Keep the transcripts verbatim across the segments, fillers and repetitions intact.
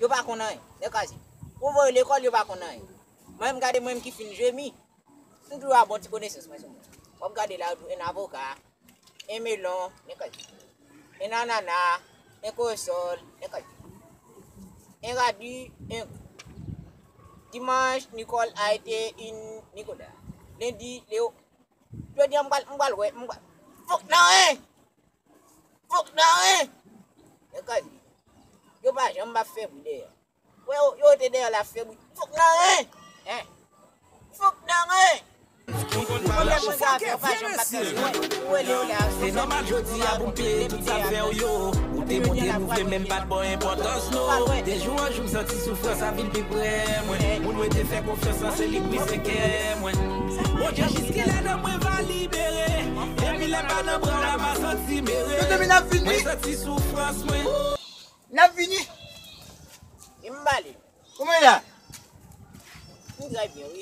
Yo pa konn anyen. Nèg kraze. Ou voye lekòl, yo pa konn anyen. Mwen menm gade mwen menm ki fin jemi. M toujou a bon ti konesans mwen sou mwen. W ap gade la, yo di w en avoka, en melon, nèg kraze. En anana, en kòsòl, nèg kraze. En radi, en dimanch, Nicole a été une Nicolas. Lendi, Léo. Jodi a, m pral, m pral wè, m pral. Fòk nan en! Fòk nan en! Nèg kraze. Yo pa janm pa fè bri dèyè. Wè yo, yo te dèyè la fè bri. Fòk nan en! Hein? Fòk nan en! Pwoblèm mwen ka fè, yo pa janm pa fè bri. Ou rele yo la. Se nòmal jodi a pou m peye tout sa l fè w yo. Ou te montre nou vre, men m pa t ba w enpòtans non. De jou an jou m santi soufrans ap vin pi pre mwen. Moun mwen te fè konfyans lan, se li k brize kè mwen. Bondye, jiskilè nanm mwen va libere? Epi lè m pa nan bra w la, m a santi m ere. Yo te vin ap vini. Mwen santi soufrans mwen. N ap vini. E m pale. Kòman w ye la? M trè byen, wi.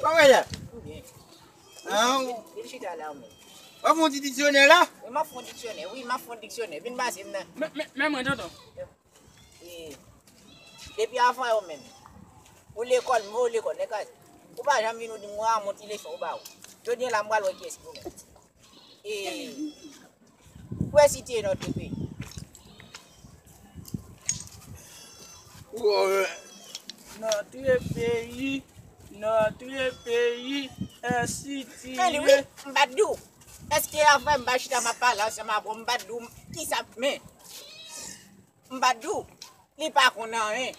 Kòman w ye la? M byen. Ah, vin, vin chita la, ou menm. W ap fè yon ti diksyonè la? Wi, m ap fè yon diksyonè. Wi, m ap fè yon diksyonè. Vin pase m nan. Men, men, men mwen, tonton. E, depi avan yo menm. Ou lekòl, m voye w lekòl, nèg kraze. Ou pa janm vin ou di m, "Wa, mon ti leson ou ba ou." Jodi a la, m pral wè kiyès ki ou menm. E, wè si te notre pays. Notre pays, notre pays est situé. Men li, wi, m pa t di w. Èske avan m pa chita m ap pale ansanm avè w, m pa t di w kisa, men. M pa t di w. Li pa konn anyen.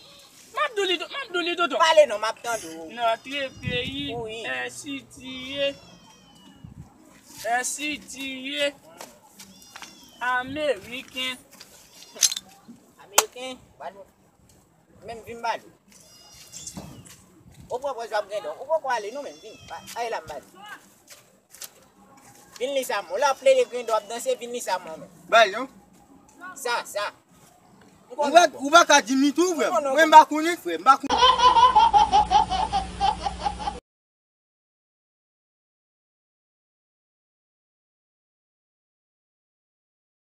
M ap di w li, m ap di w li, tonton. Pale non, m ap tande w. Notre pays est situé, est situé américain. Ameriken, menm vin pale. Ou pran pòz w ap gen don. Ou poko ale non, menm vin. Ale la m pale. Vin li sa, mon. Lè w ap plede griyen do w ap danse, vin li sa, mon. Bay, non? Sa, sa. Ou pa, ou pa ka di m li tou, frè m. Mwen, m pa konnen, frè m. M pa konnen.